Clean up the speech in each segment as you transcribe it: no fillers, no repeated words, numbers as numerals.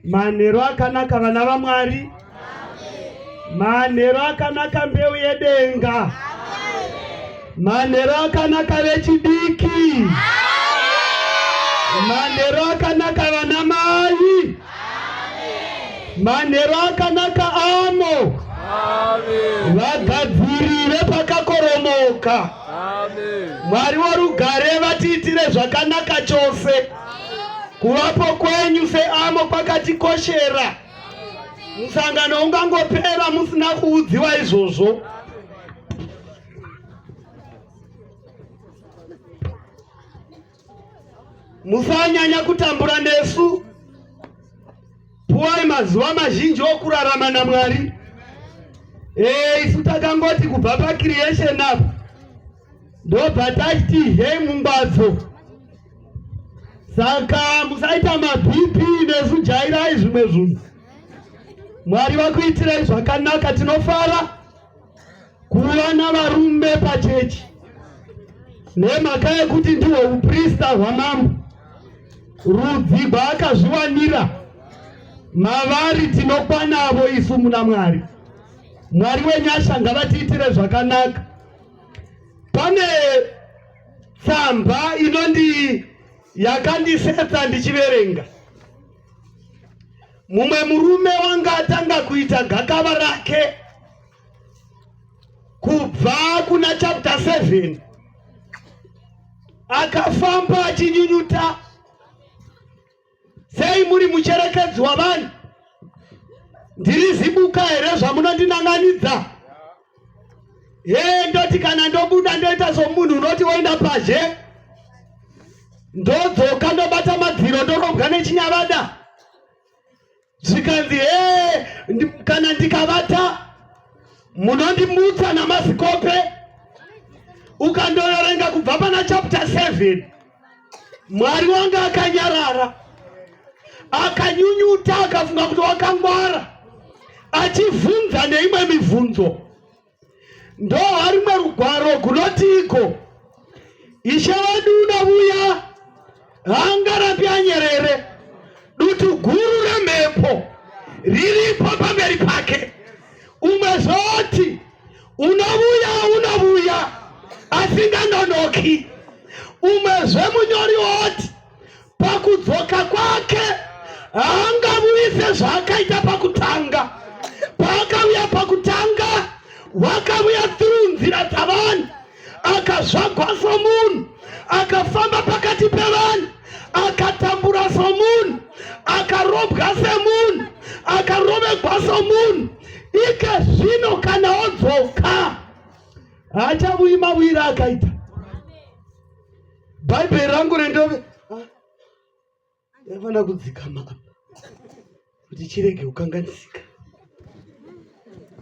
Manheru akanaka vana vaMwari. Manheru akanaka mbeu yedenga. Manheru akanaka vechidiki. Manheru akanaka vana mai. Manheru akanaka amo. Vagadzirire pakakoromoka. Mwari worugare vatiitire zvakanaka chose. Kuvapo kwenyu seamo kwakatikoshera. Musangano ungangopera musina kuudziwa izvozvo. Musanyanya kutambura nesu. Puwai mazuva mazhinji okurarama naMwari. Eh, isu takangoti kubva pacreation apa ndobva tachiti hei mungwadzo. Saka musaita maBP nesu, jairai zvimwe zvinhu. Mwari vakuitirai zvakanaka, tinofara kuva navarume pachechi nemhaka yekuti ndihwo uprista hwamambo, rudzi rwaakazviwanira mavari tinokwanavo isu muna Mwari. Mwari wenyasha ngavatiitire zvakanaka. Pane tsamba inondi yakandisetsa ndichiverenga. Mumwe murume wanga atanga kuita gakava rake kubva kuna chapter 7 akafamba achinyunyuta, sei muri mucherekedzi wavanhu? Ndiri zibuka here zvamunondinanganidza? Hee, ndoti kana ndobuda ndoita somunhu unoti woenda pazhe, ndodzoka ndobata madziro ndorobwa nechinyavada. Zvikanzi hee, kana ndikavata munondimutsa namazikope. Ukandoverenga kubva pana chapter 7, Mwari wanga akanyarara, akanyunyuta, akafunga kuti wakangwara, achivhunza neimwe mivhunzo. Ndoha rimwe rugwaro gunotiko, Ishe wedu unovuya, haangarambi anyerere, dutu guru remhepo riripo pamberi pake. Umwe zoti unovuya, unovuya asinganonoki. Umwezve munyori woti pakudzoka kwake haangavuyise zvaakaita pakutanga. Paakauya pakutanga wakavuya through nzira dzavanhu, akazvagwa somunhu, akafamba pakati pevanhu, akatambura somunhu, akarobwa semunhu, akarovegwa somunhu. Ike zvino kana odzoka haachavuyi mavuyiro akaita. Bhaibheri rangu rendove rinofanira kudzikama apa kuti chirege kukanganisika.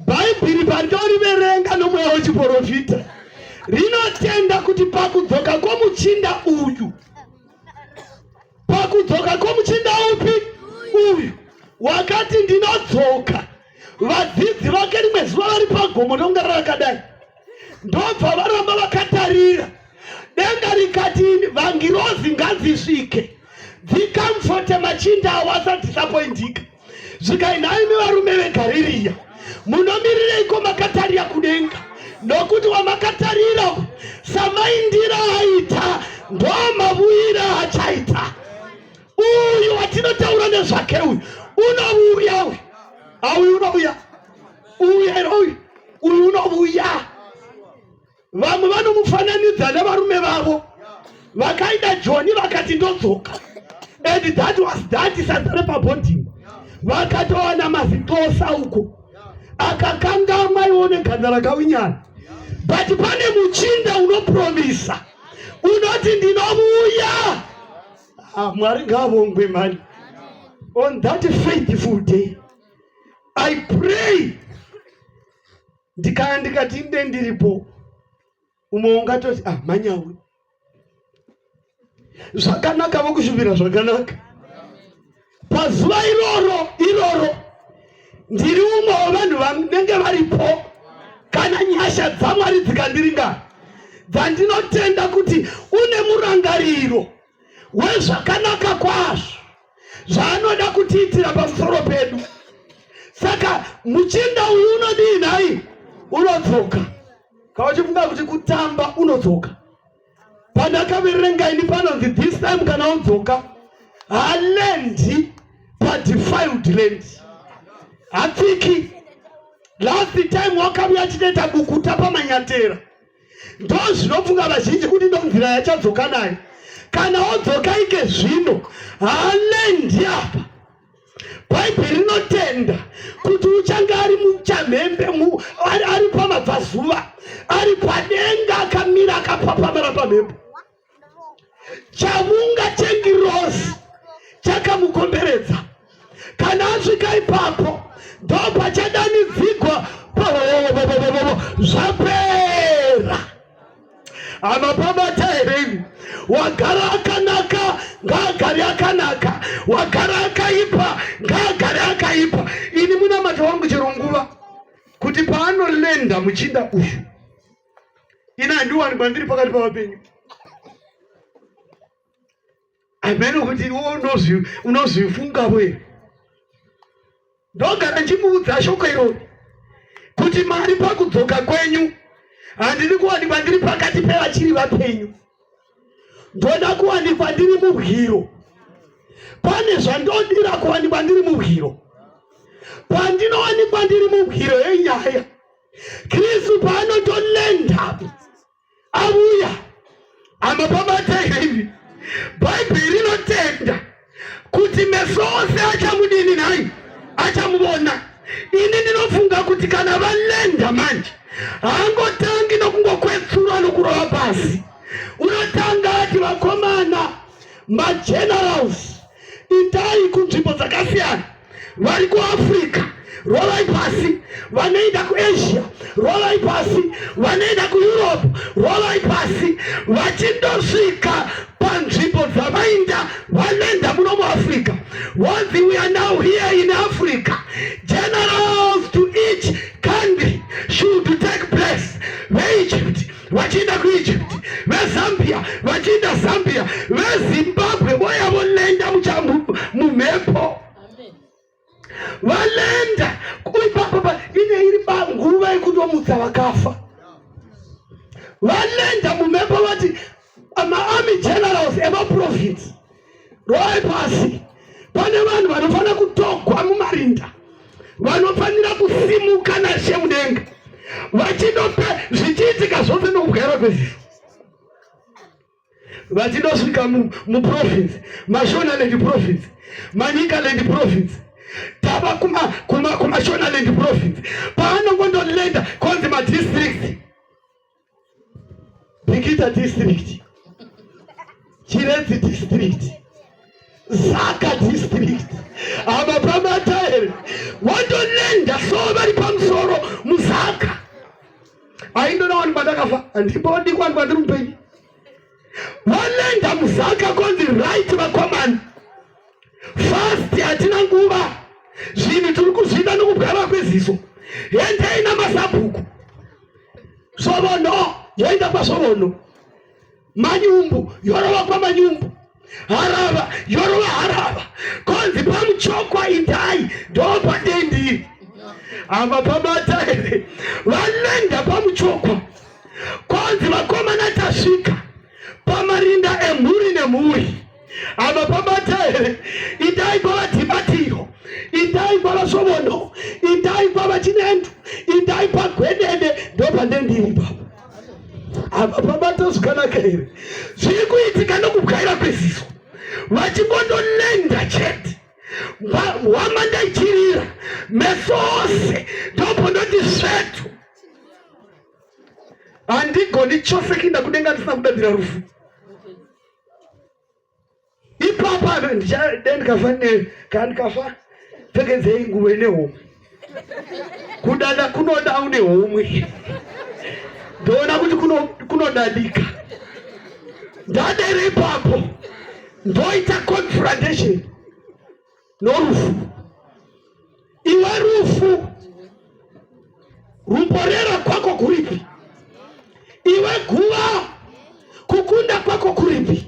Bhaibheri pandoriverenga nomweya wechiporofita rinotenda kuti pakudzoka kwomuchinda uyu, pakudzoka kwomuchinda upi uyu wakati ndinodzoka, vadzidzi vake rimwe zuva vari pagomo rinonga rakadai, ndobva varamba vakatarira denga rikati vangirozi ngadzisvike dzikamfote machinda awo asadhisapoindika. Zvikai, nhaimi varume veGaririya, munomirireiko makatarira kudenga? Nokuti wamakatarira samaindira aita ndo mavuyira achaita. Uyu watinotaura nezvake uyu unovuya uyu, auyu unovuya uyu here uyu, uyu unovuya. Vamwe vanomufananidza nevarume vavo vakaenda Joni vakati ndodzoka, and that was that. Sadza repabhodhini vakatowana mazitosa uko akakangamwa iwo neganda rakawinyana. But pane muchinda unopromisa unoti ndinovuya. Ah, Mwari ngaavongwe mani. On that faithful day I pray ndikaya ndikati nde ndiripo, umwe ungatoti ah, manyawe zvakanaka, vokushuvira zvakanaka. Pazuva iroro iroro ndiri umwe wevanhu vanenge varipo, kana nyasha dzaMwari dzikandiringana, dzandinotenda kuti une murangariro wezvakanaka kwazvo zvaanoda kuti. kutiitira pamusoro pedu. Saka muchinda uyu unodii nhai? Unodzoka. Kana uchifunga kuti kutamba unodzoka. Pandakaverenga ini panonzi this time kana udzoka halendi padefiled land hatsiki. Last time wakavuya chinoita bukuta pamanyatera. Ndozvinofunga vazhinji kuti ndonzira yachadzoka nayo. Kana odzoka ike zvino halendi apa. Bhaibheri rinotenda kuti uchange ari muchamhembe, ari pamabvazuva, ari padenga akamira akapapamara pamhepo. Chavunga chengirozi chakamukomberedza. Kana asvika ipapo ndopachadanidzigwa zvapera. Hamapabata here imi? Wagara akanaka ngaagare akanaka, wagara akaipa ngaagare akaipa. Ini munamato wangu chero nguva kuti paanolenda muchinda uyu, ini handiwanikwa ndiri pakati pavapenyu. Hameno kuti iwe unozvifungavo here? Ndogara ndichimuudza shoko irori kuti Mwari pakudzoka kwenyu handidi kuwanikwa ndiri pakati pevachiri vapenyu, ndoda kuwanikwa ndiri mubwiro. Pane zvandodira kuwanikwa ndiri mubwiro. Pandinowanikwa ndiri mubwiro yenyaya, Kristu paanotolenda Auya amapabata here? Bhaibheri rinotenda kuti meso ose achamudini nhai? Achamuvona. Ini ndinofunga kuti kana valenda manje haangotangi nokungokwetsura nokurova pasi, unotanga ati vakomana magenerals indai kunzvimbo dzakasiyana vari kuAfrica rovai pasi, vanoenda kuAsia rovai pasi, vanoenda kuEurope rovai pasi, vachindosvika panzvimbo dzavainda vanoenda muno muAfrica. Vonzi we are now here in Africa, generals to each country should take place. VeEgypt vachienda kuEgypt, veZambia vachienda Zambia, veZimbabwe voya volenda mumhepo valenda ipapa ine iri nguva yekutomutsa vakafa valenda mumhepo vati maarmy generals emaprovince rovai pasi pane vanhu vanofanira kutogwa mumarinda vanofanira kusimuka nashe mudenga vachinope zvichiitika zvose nokubwaira kweziso vachindosvika muprovince mashonaland province manikaland province tava kumashonaland province paanongondolenda konzi madistricts Bikita district, Chiredzi district, Zaka district. Ava pabata here? Wandolenda so vari pamusoro muzaka. Aindona wani kwandakafa, handibodi kwani kwandiri mupenyu. Walenda muzaka konzi right vakomana. Fast hatina nguva. Zvinhu tiri kuzviita nokubwara kweziso. Hendei namasabhuku. Svovono yoenda kwaSvovono, Manyumbu yorova kwaManyumbu, Harava yorova Harava, konzi pamuchokwa indai ndopadendiri. Ava pabata here? Valenda pamuchokwa, konzi vakomana tasvika pamarinda emhuri nemhuri. Ava pabata here? Indai kwavadhibatiro, indai kwavasvovono, indai kwavachinendu, indai pagwedede, ndopandendiri ipapo. Ava pabata zvakanaka here? Zviri kuitika nokubwaira kweziso, vachingondolenda chete hwama ndaichirira meso ose ndopondoti svetu handigoni chose kuinda kudenga ndisina kudadira rufu ipapa ndichade ndikafa kana ndikafa pfekedzei nguvo ine homwe kudada kunoda une homwe ndoona kuti kunodadika ndadere ipapo ndoita confrontation norufu Iwe rufu, rumborera kwako kuripi? Iwe guva, kukunda kwako kuripi?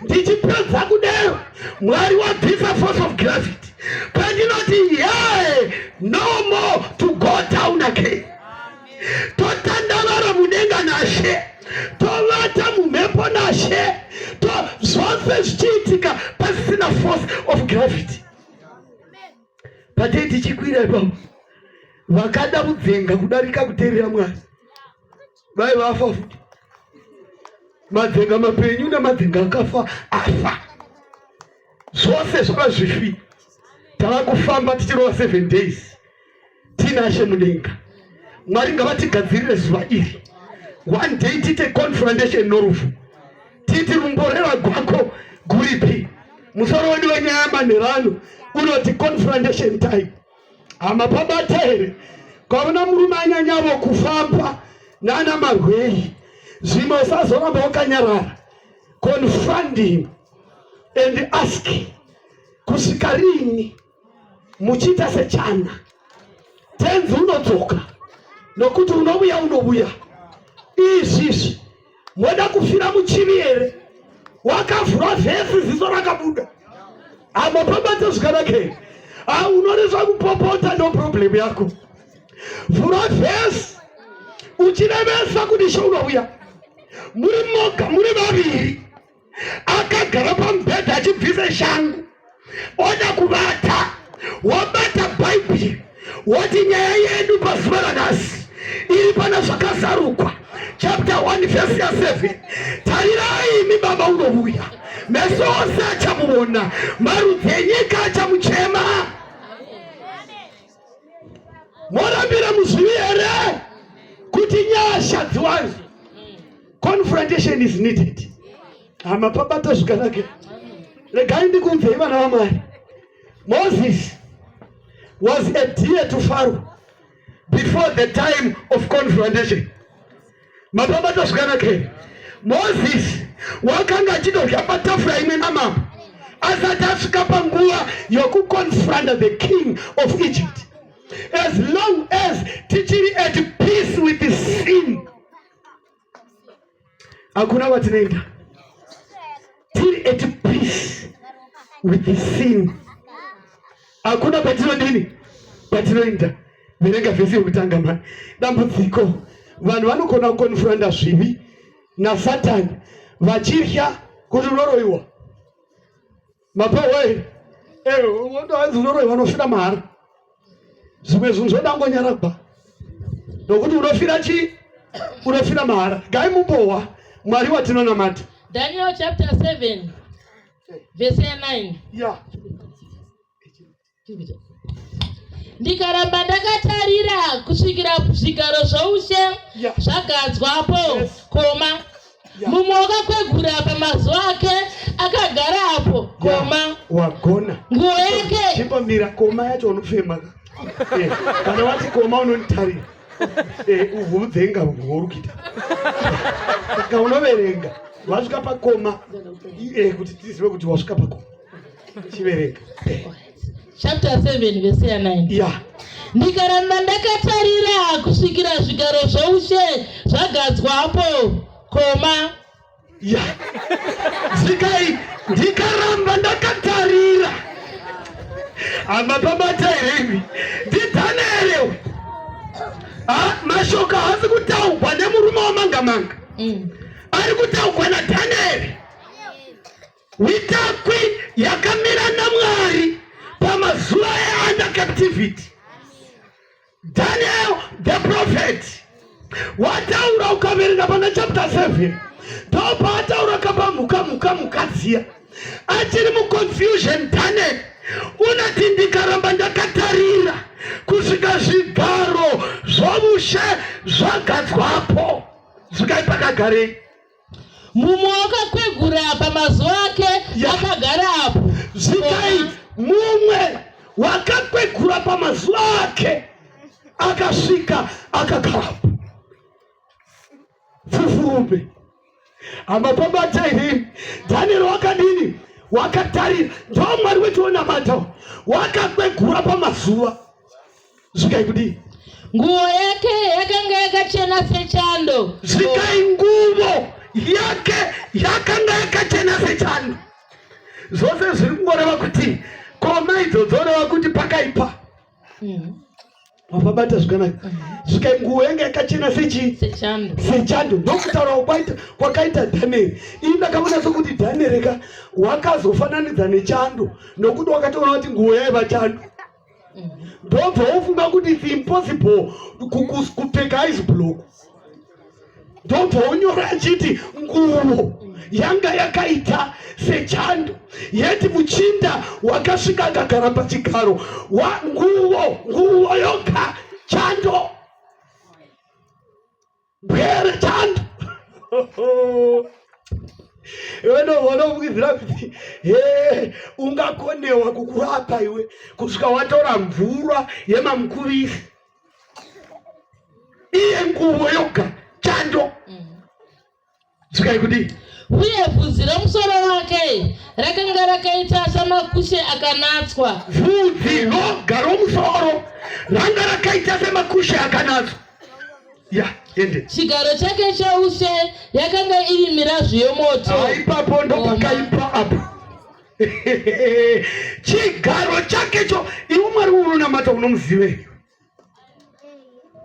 Ndichipedza Ndapedza kudero, Mwari wabvisa force of gravity. Pandinoti yee, no more to go down again. Totandavara mudenga nashe, tovata mumhepo nashe, to zvose zvichiitika pasina force of gravity. Patei tichikwira ipapo, vakada kudzenga kudarika kuteerera Mwari vai vafa futi. Madzenga mapenyu nemadzenga akafa afa, zvose zvava zvifi. Tava kufamba tichirova 7 days tinashe mudenga. Mwari ngavatigadzirire zuva iri. One day tiite confrontation norufu, titi rumborera gwako guripi. Musoro wedu wenyaya manherano unoti confrontation time. Hama pabata here? Kwaona murume anyanyavo kufamba nana marwei, zvimwe usazoramba wakanyarara. Confront him and ask kusvika rini muchiita sechana. Tenzi unodzoka nokuti unovuya unovuya. Izvizvi moda kufira muchivi here? Wakavhura vhesi ziso rakabuda. Hama pabata zvakanaka here? Ah, unoresva kupopota no problem yako. Vhura vhesi uchirevesa kuti ishe unouya. Muri moga, muri vaviri. Akagara pamubhedha achibvisa shangu, oda kuvata, wobata Bhaibheri woti nyaya yedu pazuva ranhasi iri pana Zvakazarukwa chapter 1 verse ya 7. Tarirai imi baba unovuya, meso ose achamuvona, marudzi enyika achamuchema. Morambira muzvivi here kuti nyasha dziwanzwe? Confrontation is needed. Hama pabata zvakanaka. Regai ndikuudzei vana vaMwari. Moses was a dear to Pharaoh before the time of confrontation. Mapabata zvakanaka here? Moses wakanga achidodya patafura imwe namambo asati asvika panguva yokuconfronta the king of Egypt. As long as tichiri at peace with the sin, hakuna kwatinoenda. Tiri at peace with the sin, hakuna kwatinodini kwatinoenda. Verenga vhesi yekutanga mani. Dambudziko, vanhu vanogona kukonfronta zvivi naSatani vachirya kuti unoroyiwa. Mapowe wondoanzi unoroyiwa, unofira mahara. Zvimwe zvinhu zvoda ngonyaragwa nokuti unofira chii? Unofira mahara. Gai mumbohwa Mwari watinonamata. Daniel chapter 7 verse 9. Yeah. Ndikaramba ndakatarira kusvikira zvigaro zvoushe zvagadzwapo, koma, mumwe wakakwegura pamazuva ake akagara apo, koma, Wagona. Nguo yake. Chimbomira, koma yacho unofema. Kana wati koma unonitarira. Uvudzenga huri kuita. Saka unoverenga wasvika pakoma, kuti tizive kuti wasvika pakoma. Chiverenga. Chapter 7 verse ya 9. Ndikaramba ndakatarira kusvikira zvigaro zvoushe zvagadzwapo, koma. Svikai, ndikaramba ndakatarira. Hama pabata here imi? NdiDhanieri. Mashoko haasi kutaugwa nemurume wamanga manga. Ari kutaugwa naDhanieri. Witakwi yakamira naMwari pamazuva eunder captivity. Daniel the prophet wataura, ukaverenga pana chapter 7 ndopaataura kapa mhuka mhuka mhuka dziya achiri muconfusion. Daniel unoti ndikaramba ndakatarira kusvika zvigaro zvovushe zvagadzwapo. Svikai pakagarei. Mumwe wakakwegura pamazuva ake akagara apo. Svikai, mumwe wakakwegura pamazuva ake akasvika akagarapo. Fufurume. Hama pabata here? Daniel wakadini? Wakatarira. Ndo Mwari wetionamata, wakakwegura pamazuva. Svikai kudii? Nguo yake yakanga yakachena sechando. Svikai, nguvo yake yakanga yakachena sechando. Zvose zviri kungoreva kuti koma idzo dzoreva kuti pakaipa. Wapabata zvakanaka. Svikai nguo yanga yakachena sechii? Sechando. Sechando. Ndokutaura kwaita kwakaita Daniel. Ini ndakaona sokuti Daniel ka wakazofananidza nechando nokuti wakatoona kuti nguo yaiva chando. Ndobva wofunga kuti it's impossible kupfeka ice block. Ndobva wonyora achiti nguo yanga yakaita sechando, yeti muchinda wakasvika akagara pachigaro wa nguo nguo yoga chando bwere chando. Iwe ndovanofungidzira kuti he ungakonewa kukurapa iwe kusvika watora mvura yemamukuvisi iye nguvo yoga chando. Svikai kudii? Uye bvudzi romusoro wake rakanga rakaita samakushe akanatswa. Bvudzi roga romusoro ranga rakaita semakushe akanatswa. Ya, ende. Chigaro chake choushe yakanga iri mirazvu yomoto. Ah, ipapo ndopakaipa apa. Chigaro chake cho iwe Mwari unonamata unomuzive.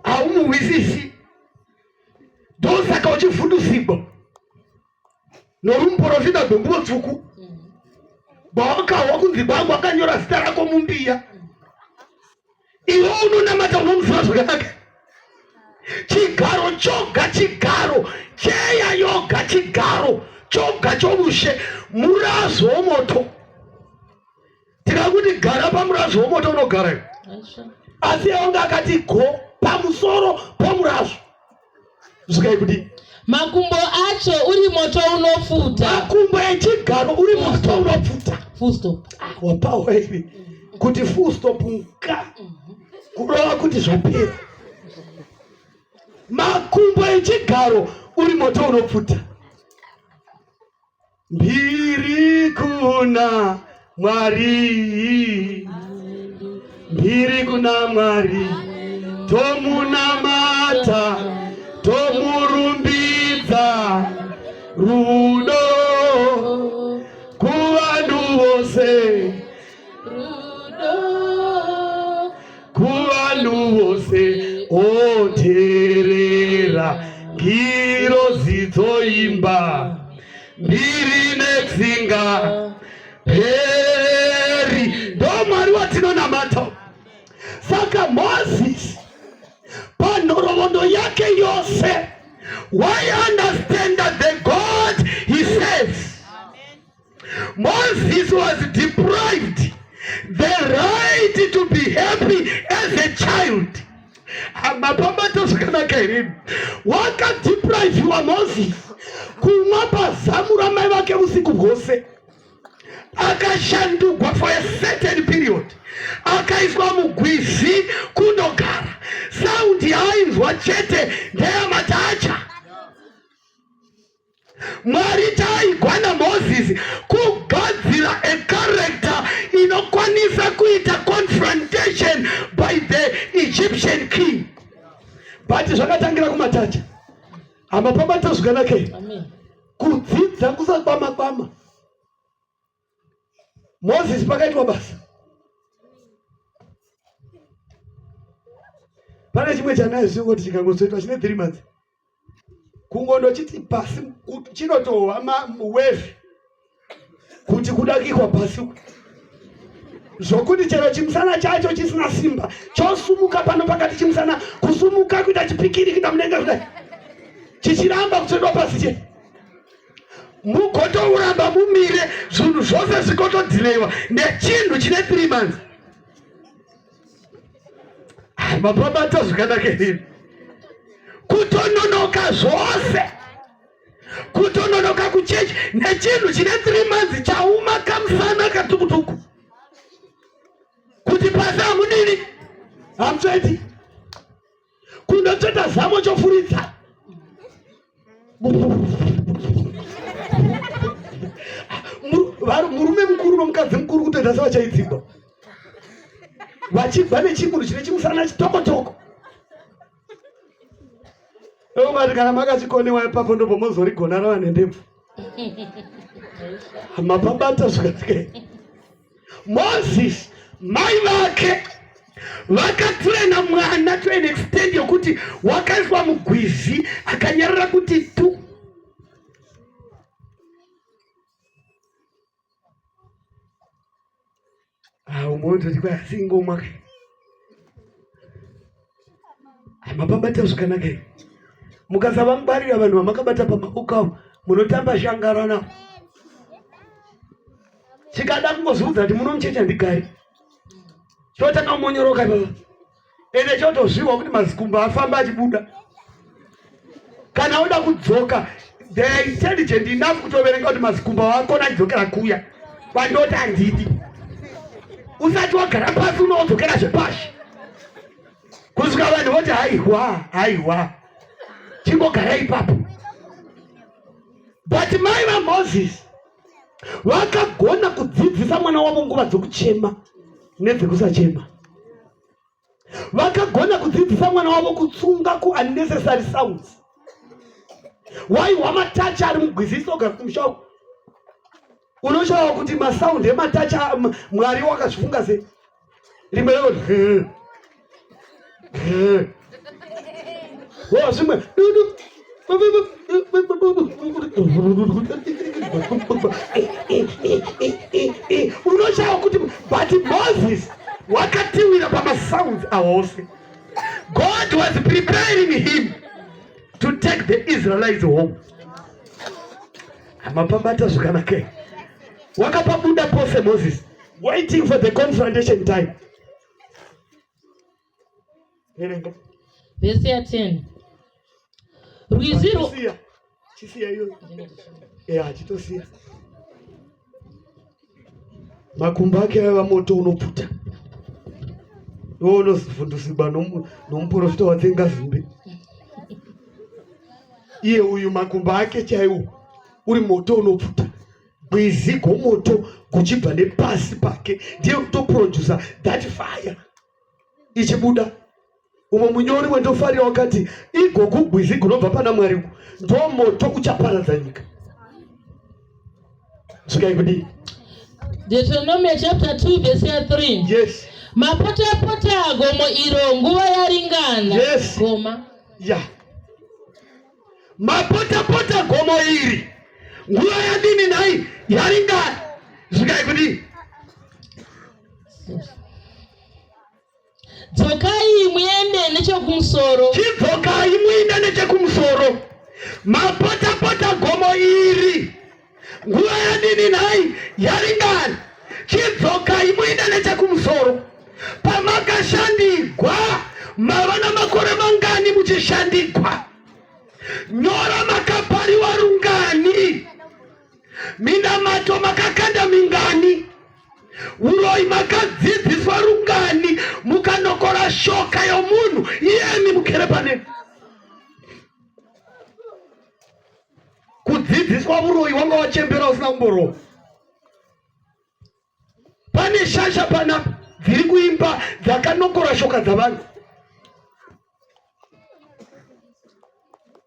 Haumuhwisisi. Ndosaka uchivhundusigwa norumuporofita gwenguvo tsvuku gwawakahwa kunzi gwangu akanyora zita rako mumbiya. Iwe unonamata unomuziva zvakanaka. Chigaro choga, chigaro cheya yoga, chigaro choga chovushe murazvo womoto. Tikakuti gara pamurazvo womoto unogara iwe. Asi yaunga akati go pamusoro pomurazvo. Svikai kudii? Makumbo acho uri moto unopfuta. Makumbo echigaro uri moto unopfuta. Full stop. Ah, wapawa ivi kuti full stop nka kureva kuti zvapera. Makumbo echigaro uri moto unopfuta. Mbiri kuna Mwari, mbiri kuna Mwari, tomunamata, tomurumbidza, rudo kuvanhu vose, Rudo kuvanhu vose, oteerera ngirozi dzoimba mbiri netsinga peri. Ndo Mwari watinonamata. Saka Moses panhoroondo yake yose why understand that the God he serves. Moses was deprived the right to be happy as a child. Mapambato zvakanaka here? Wakadepriviwa Moses kumwa pazamu ramai vake usiku hwose, akashandugwa for a certain period, akaiswa mugwizi kundogara. Saundi yaainzwa chete ndeyamatacha. Mwari chaaigwa naMoses kugadzira a character inokwanisa kuita confrontation by the Egyptian king. But zvakatangira kumatacha. Hama pabata zvakanaka here? Amen. Kudzidza kusakwama kwama. Moses pakaitwa basa. Pane chimwe chanayo zvingoti chikangozoitwa chine 3 months. Kungondochiti pasi chinotohwa wave kuti kudakikwa pasi zvokuti chero chimusana chacho chisina simba chosumuka pano pakati chimusana kusumuka kuita chipikiri kuita mudenga kudai chichiramba kutsvedwa pasi chete mugotouramba mumire zvinhu zvose zvikotodhileiwa nechinhu chine 3 months. Mapabata zvakanaka here? Kutononoka zvose, kutononoka kuchechi nechinhu chine 3 months chauma kamusana katukutuku kuti pasi hamudini hamutsveti kundotsveta zamo chofuridza. Murume mukuru nomukadzi mukuru kutoita sevachaidzigwa vachibva nechimuru chine chimusana chitokotoko. Vati kana makachikonewa ipapo ndobva mozorigona rava nendebvu. Mapabata zvakati. Moses mai vake vakatrena mwana to an extent yokuti wakaiswa mugwizi akanyarara kuti tu. Ah, umwe unototi kwai asi ingomwa ke. Mapabata zvakanaka here? Mukasavangwarira vanhu vamakabata pamaoko avo munotamba shangara navo. Chikada kungozviudza kuti muno muchechi handigari. Chotanga kumonyoroka ipapa. Ende chotozviwa kuti mazikumba afamba achibuda. Kana oda kudzoka they are intelligent enough kutoverenga kuti mazikumba wakona achidzokera kuya kwandoti handidi. Usati wagara pasi unodzokera zvepashi. Kusvika vanhu voti haiwa haiwa chingogara ipapo. But mai vaMoses vakagona kudzidzisa mwana wavo nguva dzokuchema nedzekusachema. Vakagona kudzidzisa mwana wavo kutsunga kuunnecessary sounds. Waiwa matacha ari mugwizi isoga kumusha uku. Unoshawa kuti masound ematacha Mwari wakazvifunga sei? Rimwe rero wo zvimwe dudu unoshawa kuti but Moses wakatiwira pamasounds awose. God was preparing him to take the Israelites home. Mapabata zvakanaka. Wakapabuda pose Moses waiting for the confrontation time. Verenga. Verse ya 10. Rwizi ru Chisiya. Chisiya iyoyo. Yeah, chitosiya. Makumbo ake aiva moto unopfuta. Iwe unozivhundusigwa nomuprofita watsenga zimbe. Iye uyu makumbo ake chaiwo uri moto unopfuta. Gwizi gomoto guchibva nepasi pake ndiye kutoproducer that fire ichibuda. Umwe munyori wendofarira wakati igoku gwizi gunobva pana Mwari uku ndo moto uchaparadza nyika. Svikai kudii? Deuteronomy chapter 2 verse ya 3. Yes. Mapotapota gomo iro nguva yaringana. Yes. Goma. Yeah. Mapotapota gomo iri nguva yadini nhai yaringana. Svikai kudii? Dzokai muende nechekumusoro. Chidzokai muende nechekumusoro. Mapotapota gomo iri nguva yadini nhai yaringana. Chidzokai muende nechekumusoro. Pamakashandigwa mava namakore mangani muchishandigwa? Nyora makapariwa rungani? Minamato makakanda mingani? Uroyi makadzidziswa rungani mukanokora shoka yomunhu iyemi mugere pane kudzidziswa uroyi wanga wachembera usina kumborowa. Pane shasha panapa dziri kuimba dzakanokora shoka dzavanhu.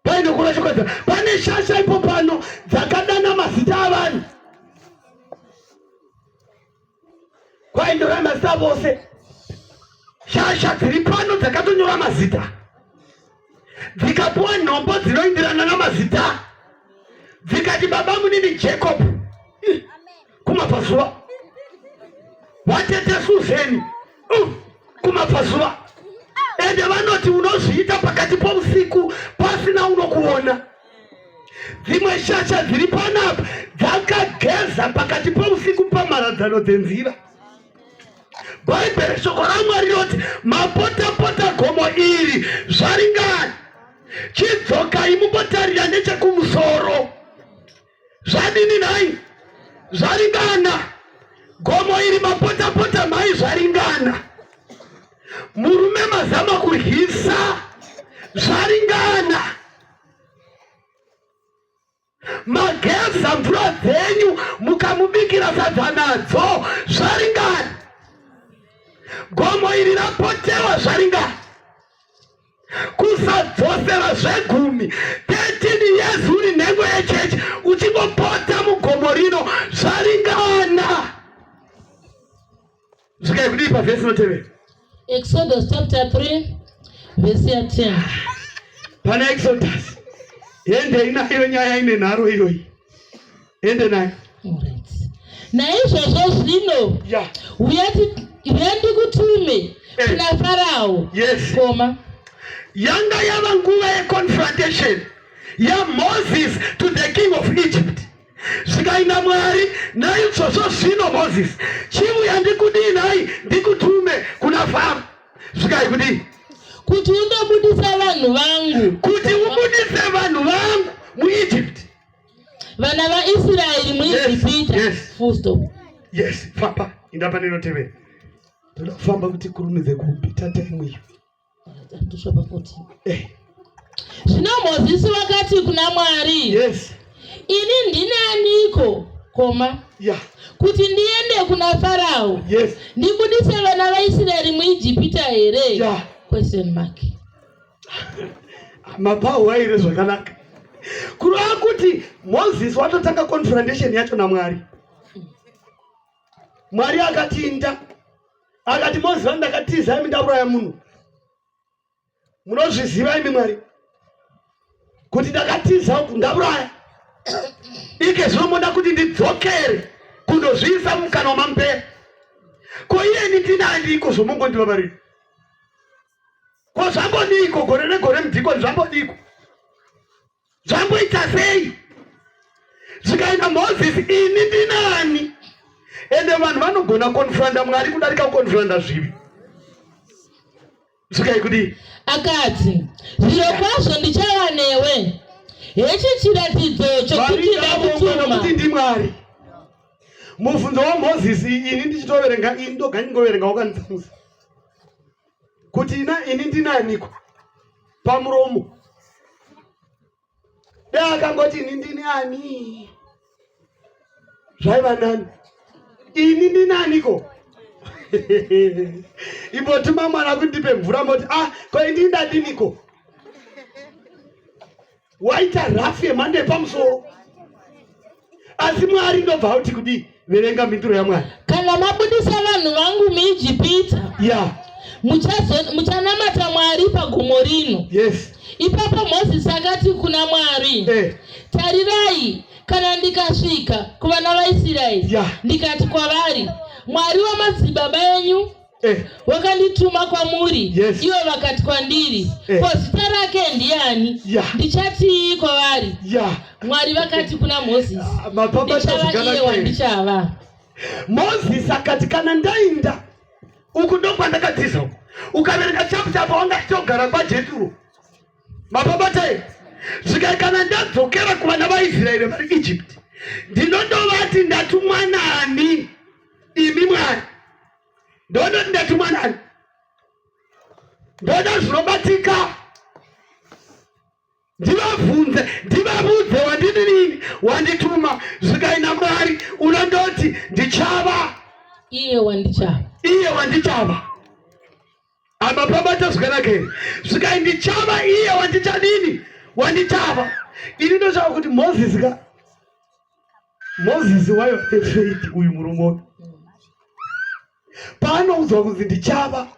Paine kurashuka pane shasha ipo pano dzakadana mazita avanhu kwaindora mazita vose shasha dziri pano dzakatonyora mazita dzikapuwa nhombo dzinoindirana namazita dzikati baba munini Jacob kumabvazuva vatete Suzeni kumabvazuva ende vanoti unozviita pakati pousiku pasina unokuona dzimwe shasha dziri panapa dzakageza pakati pousiku pamharadzano dzenzira bhaibheri shoko ramwari rinoti mapotapota gomo iri zvaringana chidzokai mumbotarira nechekumusoro Zvadini nhai? Zvaringana. Gomo iri mapotapota mhai zvaringana. Murume mazama kuryisa zvaringana. Mageza mvura dzenyu mukamubikira sadza nadzo zvaringana. Gomo iri rapotewa zvaringana. Kusadzosera zvegumi 13 years uri nhengo yechechi uchingopota mugomo. rino zvaringana. Svikai kudii pavhesi inotevera? Exodus chapter 3 vhesi ya 10. Pana Exodus. Ende inayo nyaya ine nharo iyoyi. Ende nayo. Alright. Naizvozvo zvino Yeah. uya uya ndikutume Eh. kuna Farao. Yes. Koma. Yanga yava nguva yeconfrontation yaMoses to the king of Egypt. Zvikaina Mwari, naizvozvo zvino Moses, chiuya ndikudii nhai, ndikutume kuna Faro. Zvikai kudii? Kuti undobudisa vanhu vangu. Kuti ubudise vanhu vangu muEgypt. Vana vaIsraeri muEgipita. Yes, yes. Full stop. Yes, famba, inda pane inotevera. Toda kufamba kuti kurumidze kupita time iyo. Tosvika pa 14. Eh. Zvino Mozisi wakati kuna Mwari, Yes. Ini ndini aniko, koma, Yeah. kuti ndiende kuna Farao, Yes. ndibudise vana vaIsraeri muIjipita here? Yeah. Question mark. Mapawo aire zvakanaka. Kureva kuti Moses watotanga confrontation yacho naMwari. Mwari akatinda. Akati Moses ndakatiza imi ndauraya munhu. Munozviziva imi Mwari kuti ndakatiza uku ndauraya. Ike zvino moda kuti ndidzokere kundozviisa mukanwa mamupera. Ko iyeni ndinandiko zvomongondivavarira? Ko zvambodiko gore negore mudhikoni zvambodiko? Zvamboita sei? Zvikaenda Moses ini ndinani? Ende vanhu vanogona konfronta Mwari kudarika kukonfronta zvivi. Zvikai kudii? Akati, zvirokwazvo ndichava newe. Hechi chiratidzo chokuti ndakutuma. Nokuti ndiMwari. Mubvunzo waMoses ini ndichitoverenga ini ndoga ndingoverenga wakanditsamwisa. Kuti ina ini ndinaniko pamuromo. Dai akangoti ini ndini ani? Zvaiva nani? Ini ndinaniko? Imbotuma mwana kuti ndipe mvura moti ah ko ini ndadiniko? Waita rafu yemhando yepamusoro. Asi Mwari ndobva auti kudii? Verenga mhinduro yaMwari. Kana mabudisa vanhu vangu muIjipita, Yeah. Muchanamata Mwari pagomo rino. Yes. Ipapo Mozisi akati kuna Mwari, Tarirai, kana ndikasvika kuvana vaIsraeri, ndikati kwavari, Mwari wamadzibaba enyu wakandituma kwamuri, ivo vakati kwandiri, ko zita rake ndiani? Ndichatii kwavari? Mwari vakati kuna Mozisi, ndichava iye wandichava. Mozisi akati, kana ndainda uku ndokwandakatiza uku. Ukaverenga chapter apa wanga achitogara kwaJeturo. Mapabata here? Zvikai kana ndadzokera kuvana vaIsraeri vari Egypt, ndinondovati ndatumwa nani imi Mwari? Ndonoti ndatumwa nani? Ndoda zvinobatika. Ndivabvunze, ndivavudze wandidinini, wandituma. Zvikai naMwari unondoti ndichava iye wandichava. Iye wandichava. Apa pabata zvakanaka here? Zvikai ndichava iye wandichadini? Wandichava. Ini ndoshava kuti Moses ka Moses waiva nefaith uyu murume uyu. Paanoudzwa kunzi ndichava,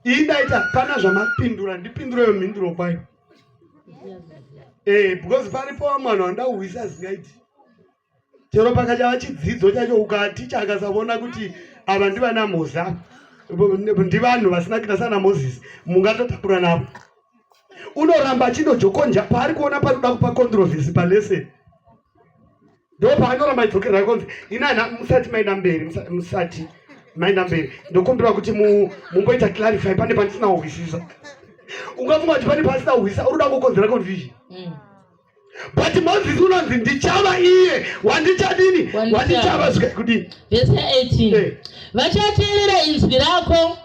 iyi ndaita pana zvamapindura, ndipindureyo mhinduro kwayo. Because paripo vamwe vanhu vanoda kuhwisa asingaiti. Chero pakachava chidzidzo chacho ukaticha akasavona kuti ava ndivana Moza, ndivanhu vasina kuita sana Moses, mungatotapura navo. Unoramba achinojokonja paari kuona pari kuda kupa controversy palesson. Ndo paanoramba achidzokera konzi inana musati maenda mberi, musati maenda mberi. Ndokumbira kuti mumboita clarify pane pandisina kuhwisisa. Ungafunga kuti pane pasina kuhwisisa uri kuda kukonzera confusion. But Moses unonzi ndichava iye wandichadini, wandichava. Zvikai kudini? Verse 18. Vachateerera inzwi rako.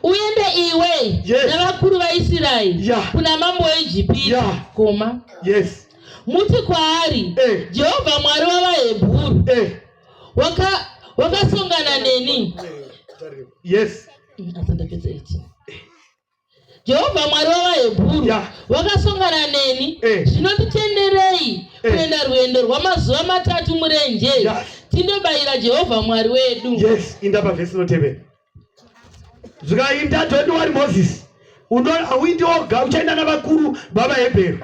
Uende iwe navakuru vaIsraeri kuna mambo weIjipita. Koma. Muti kwaari, Jehovha Mwari wavaHebhuru wakasongana neni. Yes. Asandapedza 18. Jehovha Mwari wavaHebhuru wakasongana neni. Zvino nditenderei kuenda rwendo rwamazuva matatu murenje, tindobayira Jehovha Mwari wedu. Yes, inda pavhesi inotevera. Zvikainda, don't worry Moses, hauindi woga, uchaenda navakuru vavaHebheru.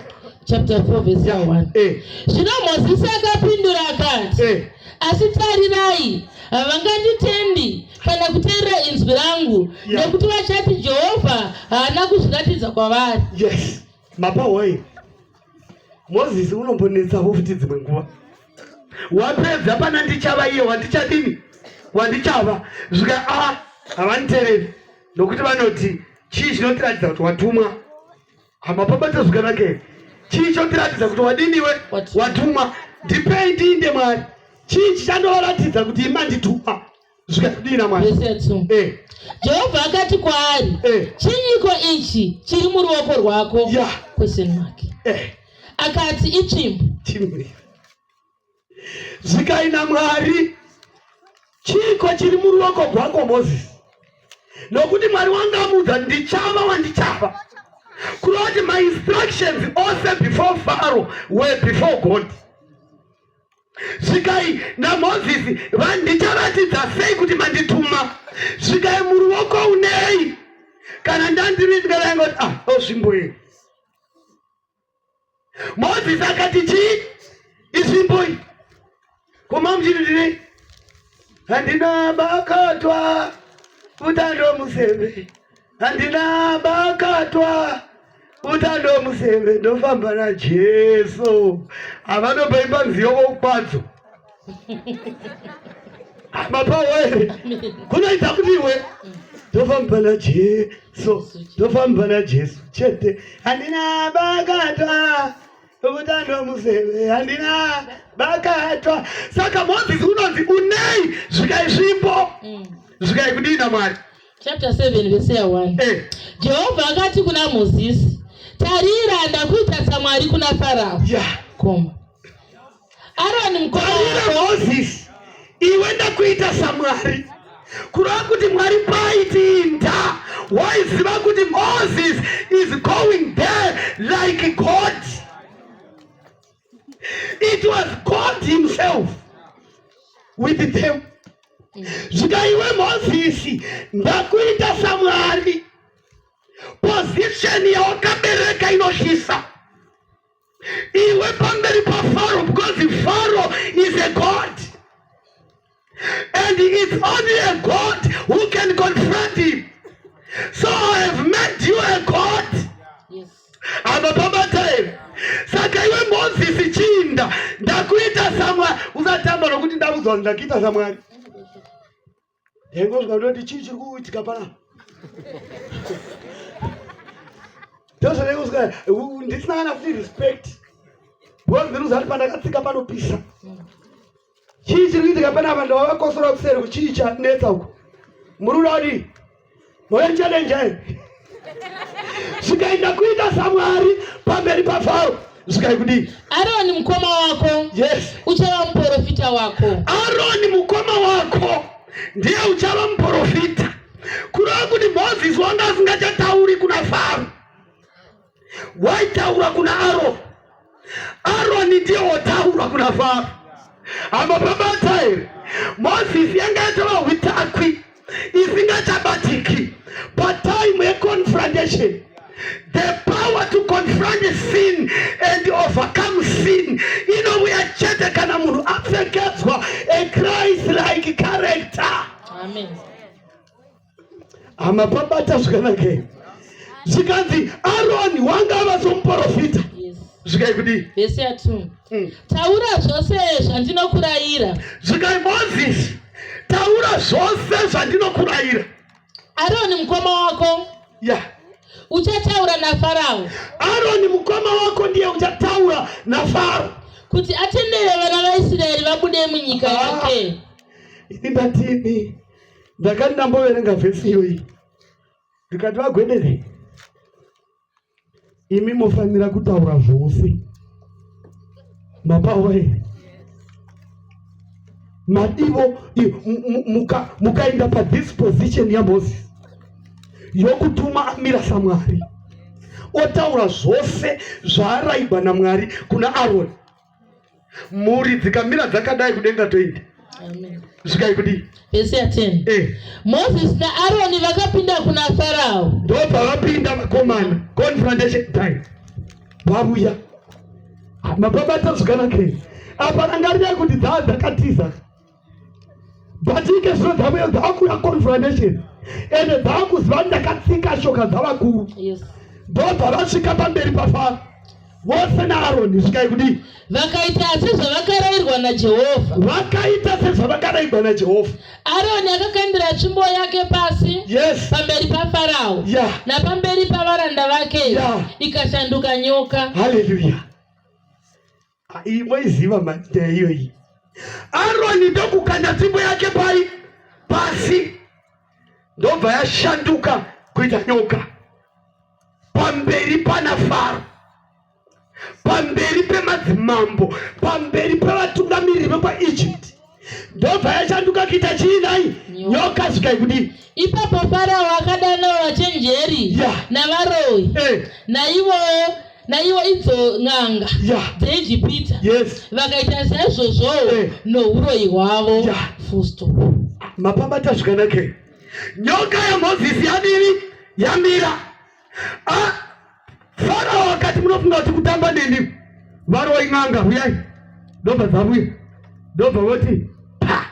Chapter 4 verse 1. Zvino Mozisi akapindura akati, Asi tarirai, havanganditendi kana kuteerera inzwi rangu, nekuti vachati Jehovha haana kuzviratidza kwavari. Yes, mapahwai Mozisi unombonetsavo futi dzimwe nguva. Wapedza pana ndichava iye wandichadini wandichava, zvika a havanitereri nokuti vanoti chii chinotiratidza kuti watumwa? Hamapabata zvakanaka here? Chii chotiratidza kuti wadiniwe watumwa? Ndipei ndiinde Mwari. Chii chichandovaratidza kuti imandituma? Zvikadii naMwari? Verse 2. Jehovha akati kwaari, Chinyiko ichi chiri muruoko rwako? Question mark. Akati, Itsvimbo. Chimwe. Zvikai naMwari, chiiko chiri muruoko rwako Mozisi? Nokuti Mwari wanga amuudza ndichava wandichava. Kureva kuti my instructions ose before Pharaoh were before God. Svikai naMozisi, vandicharatidza sei kuti mandituma? Svikai muruoko unei? Kana ndandiri ndingadai ah, osvimbo iyi. Mozisi akati chii? Isvimbo iyi. Koma muchiti ndinei? Handina bakatwa utando museve. Handina bakatwa utando museve, ndofamba naJesu. Havanopaimba nziyo vokwadzo. Mapawo here? Kunoita kuti iwe ndofamba naJesu, ndofamba naJesu chete. Handina bakatwa utando museve, handina bakatwa. Saka Mozisi unonzi unei? Svikai svimbo. Svikai kudii naMwari? Chapter 7 verse ya 1. Jehovha akati kuna Mozisi, tarira ndakuita samwari kuna Farao. Koma. Aroni mukoma Tarira wako Mozisi, iwe ndakuita samwari. Kureva kuti Mwari paitiinda waiziva kuti Moses is going there like God. It was God himself with them. Zvika iwe Mozisi, ndakuita samwari. Position yawakabereka inotyisa iwe pamberi paFaro, because Pharaoh is a god and it's only a god who can confront him, so I have made you a god. Apa pabata here? Saka iwe Mozisi, chinda ndakuita samwari. Usatamba nokuti ndakudzwa kuti ndakuita samwari. Ndengosvika ndoti, chii chiri kuitika panapa? Ndozvanengosvika ndisina kana futi respect, because ndinozati pandakatsika panopisa. Chii chiri kuitika panapa? Ndavakosora kuseri, kuchii chanetsa uko? Muri kuda kudii? Moya challenge here? Zvikaenda kuita samwari pamberi paFaro. Zvikai kudii? Aroni mukoma wako uchava muprofita wako. Aroni mukoma wako ndiye uchava muprofita. Kureva kuti Mozisi wanga asingachatauri kuna Faro, waitaura kuna Aroni. Aroni ndiye wotaura kuna Faro. Hamapabata here? Mozisi yanga yatova hwitakwi isingachabatiki patime yeconfrontation. The power to confront sin and overcome sin inouya chete kana munhu apfekedzwa a Christ like character. Amen. Hamapabata zvakanaka here? Zvikanzi Aroni wanga ava somuprofita. Zvikai kudii? Vhesi ya 2. Taura zvose zvandinokurayira. Zvikai Mozisi, taura zvose zvandinokurayira. Aroni mukoma wako uchataura naFarao. Aroni mukoma wako ndiye uchataura naFaro kuti atendere vana vaIsraeri vabude munyika yake. Ini ndatini, ndakati ndamboverenga vhesi iyoyi, ndikati, vagwedere, imi mofanira kutaura zvose. Mapawa here? Madivo mukaenda pathis position yaMozisi yokutuma amira samwari. otaura zvose zvaaraigwa naMwari kuna Aroni. Mhuri dzikamira dzakadai kudenga toenda. Svikai kudii? Vhesi ya 10. Eh. Moses naAroni vakapinda kuna Farao. Ndopavapinda vakomana. Confrontation time. Vavuya. Mapabata zvakanaka here? Apa rangarirai kuti dzaa dzakatiza. But ike zvino dzavuya dzakuya confrontation. Ende dzakuziva ndakatsika shoka dzavakuru. Yes. Ndobva vasvika pamberi paFaro. Vose naAroni svikai kudii? Vakaita sezvavakarayirwa naJehovha. Vakaita sezvavakarayirwa naJehovha. Aroni akakandira tsvimbo yake pasi Yes. pamberi paFarao Yeah. napamberi pavaranda vake Yeah. ikashanduka nyoka. Hallelujah. Ah, iyi moiziva mani nyaya iyoyi. Aroni ndokukanda tsvimbo yake pai pasi ndobva yashanduka kuita nyoka pamberi pana Faro, pamberi pemadzimambo, pamberi pevatungamiriri vekwaEgypt. Ndobva yashanduka kuita chii nhai? Nyoka. Svikai kudii? Ipapo Farao akadana vachenjeri Yeah. navaroyi Eh, naivo naivo idzo n'anga Yeah. dzeIjipita Yes. vakaita saizvozvowo Eh. nouroyi hwavo. Yeah. Full stop. Mapabata zvakanaka. Nyoka yaMozisi yadini? Yamira. Ah, Farao akati munofunga kuti kutamba neni? Varoi n'anga huyai. Ndobva dzavuya. Ndobva voti pa.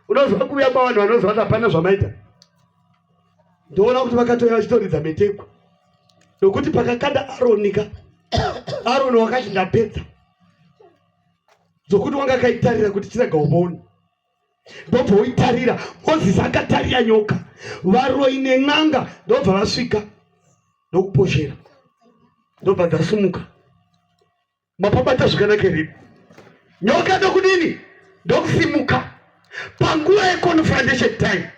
Unozwa kuuya kwavanhu vanozwa kuti hapana zvamaita. Ndoona kuti vakatouya vachitoridza metekwa. Nokuti pakakanda Aroni ka. Aroni wakati ndapedza. Zvokuti wanga akaitarira kuti chirega umone. Ndobva woitarira. Mozisi akatarira nyoka. Varoi nen'anga ndobva vasvika. Ndokuposhera. Ndobva dzasumuka. Mapabata zvakanaka here? Nyoka ndokudini? Ndokusimuka. Panguva yeconfrontation time.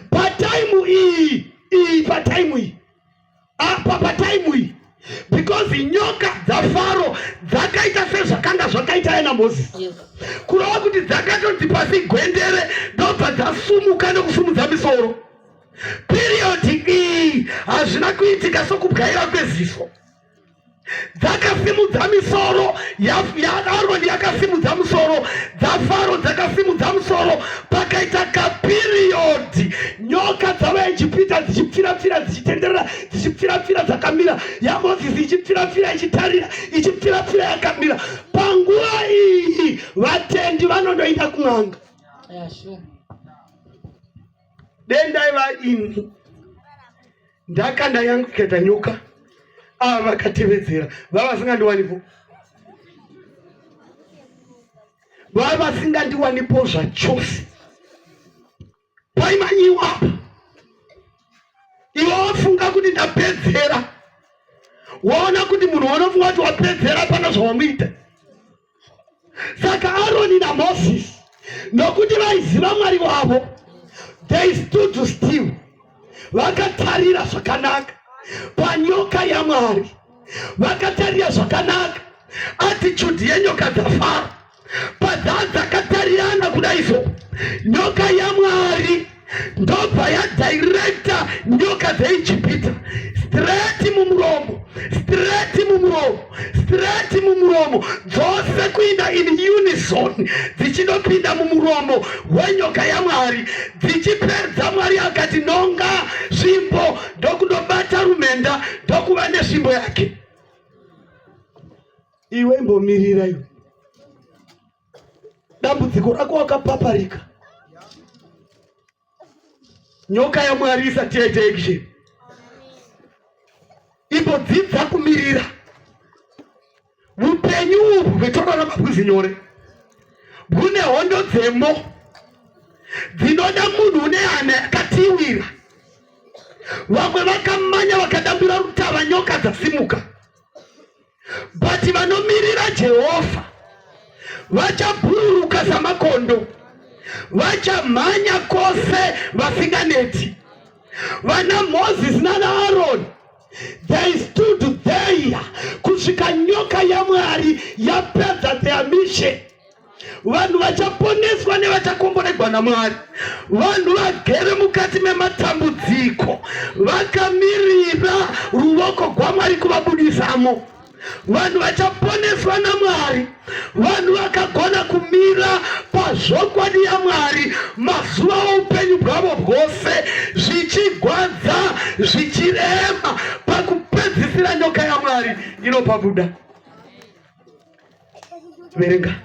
Pataimu iyi, iyi pataimu iyi. Apa pataimu iyi. Because nyoka dzaFaro dzakaita sezvakanga zvakaita ena Mozisi. Yes. Kureva kuti dzakatonzi pasi gwendere ndobva dzasumuka nokusumudza misoro. Period iyi hazvina kuitika sokubwaira kweziso. Dzakasimudza misoro yaAroni yakasimudza musoro, dzaFaro dzakasimudza musoro. Pakaita kapiriyodhi nyoka dzavaEgipita dzichipfira-pfira dzichitenderera dzichipfira-pfira dzakamira, yaMozisi ichipfira-pfira ichitarira ichipfira-pfira yakamira. Panguva iyi vatendi vanondoenda kun'anga. Yeah, sure. Dendai vaini ndakanda yangu ikaita nyoka, ava vakatevedzera vava vasingandiwanipo, vava vasingandiwanipo zvachose. Paimanyiwa apa, iwe wafunga kuti ndapedzera, waona kuti munhu wanofunga kuti wapedzera pana zvawamuita. Saka Aroni naMozisi, nokuti vaiziva Mwari wavo, they stood still, vakatarira zvakanaka panyoka yaMwari, vakatarira zvakanaka attitude yenyoka dzaFaro. Padzaa dzakatarirana kudai so, nyoka yaMwari ndobva yadirecta nyoka dzeIjipita straight mumuromo, straight mumuromo, straight mumuromo, dzose kuinda in unison dzichinopinda mumuromo wenyoka yaMwari. Dzichipedza, Mwari akati nonga svimbo, ndokundobata rumenda ndokuva nesvimbo yake. Iwe imbomirira iwe, dambudziko rako wakapaparika, nyoka yaMwari isati yaita action. Imbodzidza kumirira. Upenyu uhu hwetorarama bhuzi nyore, bune hondo dzemo dzinoda munhu une hana yakatiwira. Vamwe vakamanya vakadambura rutava, nyoka dzasimuka. But vanomirira Jehovha vachabhururuka samakondo, vachamhanya kose vasinganeti. Vana Moses nana Aaron, they stood there kusvika nyoka yaMwari yapedza their mission. Vanhu vachaponeswa nevachakomboregwa naMwari, vanhu vagere mukati mematambudziko vakamirira ruvoko rwaMwari kuvaburitsa. mutsamu. Vanhu vachaponeswa naMwari, vanhu vakagona kumira pazvokwadi yaMwari mazuva oupenyu bwavo bwose, zvichigwadza, zvichirema, pakupedzisira nyoka yaMwari inopabuda. Verenga.